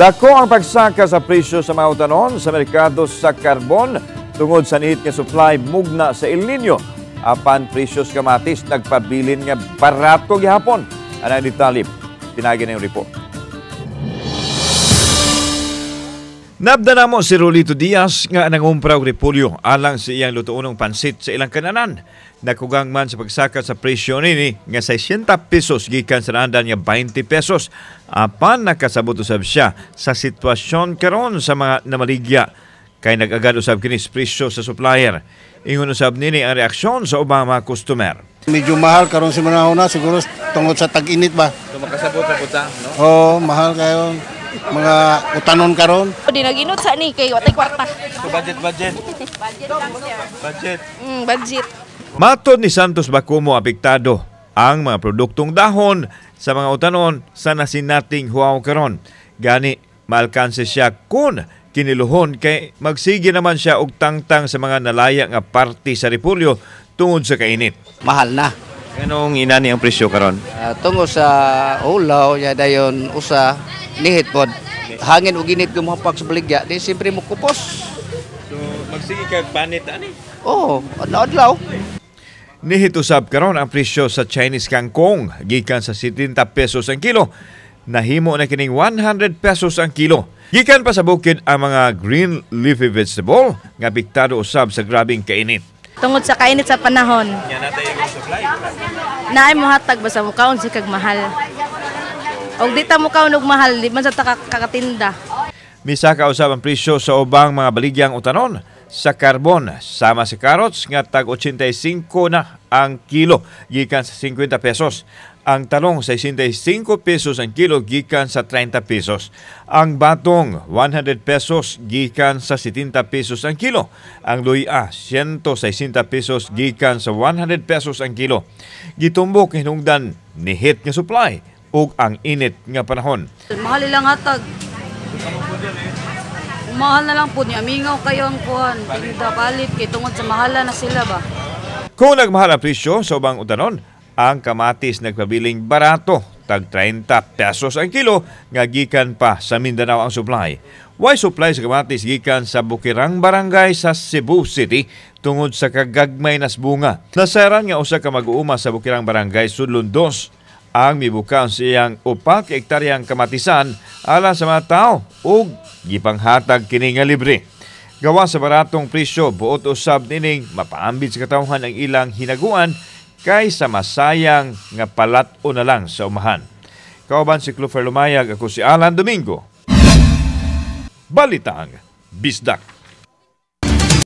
Dako ang pagsaka sa presyo sa mga utanon sa merkado sa karbon tungod sa nihit nga supply mugna sa El Nino. Apan presyo sa kamatis nagpabilin nga barato gihapon. Anang detalye, pinagi na yung report. Nabda namo si Rolito Diaz nga nangumpra og repolyo alang sa iyang lutoonong pansit sa ilang kananan. Nakugang man sa pagsaka sa presyo nini nga 60 pesos gikan sa naandan nga 20 pesos. Apan nakasabot usab siya sa sitwasyon karon sa mga namaligya kay nag-agad usab kini sa presyo sa supplier. Ingon usab nini ang reaksyon sa ubang mga customer. Medyo mahal karon sa manahon na, siguro tungod sa tag-init ba. So makasabot sa buta, no? Oo, mahal kayo. Mga utanon karon. Di naginot sa ni kay watay kwarta. So budget. Budget lang sir. Budget. Budget. Matod ni Santos Bacumo, apektado ang mga produktong dahon sa mga utanon sa nasinating huaw karon. Gani maalkanse siya kun kiniluhon kay magsige naman siya og tangtang sa mga nalaya nga parte sa repolyo tungod sa kainit. Mahal na. Anong inani ang presyo karon? Tungo sa ulaw, ya dayon usa nihit pod. Hangin ug init gumuhapak sa baligya, di siyempre mo kupos. So magsige kag panit ani. Oo, adlaw-adlaw. Nihit usab karon ang presyo sa Chinese kangkong gikan sa 70 pesos ang kilo. Nahimo na kining 100 pesos ang kilo. Gikan pa sa bukid ang mga green leafy vegetable nga apektado usab sa grabing kainit. Tungod sa kainit sa panahon. Naay mohatag basta mukaon si kag mahal. Og di ta mukaon og mahal, di man sa ta kakatinda. Misaka usab ang presyo sa ubang mga baligyang utanon sa karbon sama sa carrots nga tag 85 na ang kilo gikan sa 50 pesos. Ang talong 65 pesos ang kilo gikan sa 30 pesos. Ang batong 100 pesos gikan sa 70 pesos ang kilo. Ang luya 160 pesos gikan sa 100 pesos ang kilo. Gitumbok hinungdan ni hit nga supply ug ang init nga panahon. Mahal ilang hatag. Mahal na lang po niya. Mingaw kayo ang kuhan. Tinda palit kay tungod sa mahala na sila ba. Kung nagmahal ang presyo sa ubang utanon, ang kamatis nagpabiling barato, tag 30 pesos ang kilo, nga gikan pa sa Mindanao ang supply. Way supply sa kamatis gikan sa Bukirang Barangay sa Cebu City tungod sa kagagmay nas bunga. Nasaran nga usa ka mag-uuma sa Bukirang Barangay Sudlon 2 ang mibukaon sa iyang 4 ka hektaryang kamatisan alang sa mga tao ug gipanghatag kini nga libre. Gawa sa baratong presyo, buot usab nining mapaambit sa katawhan ang ilang hinaguan kaysa masayang nga palat-o na lang sa umahan. Kauban si Clofer Lumayag, ako si Alan Domingo. Balitang Bisdak.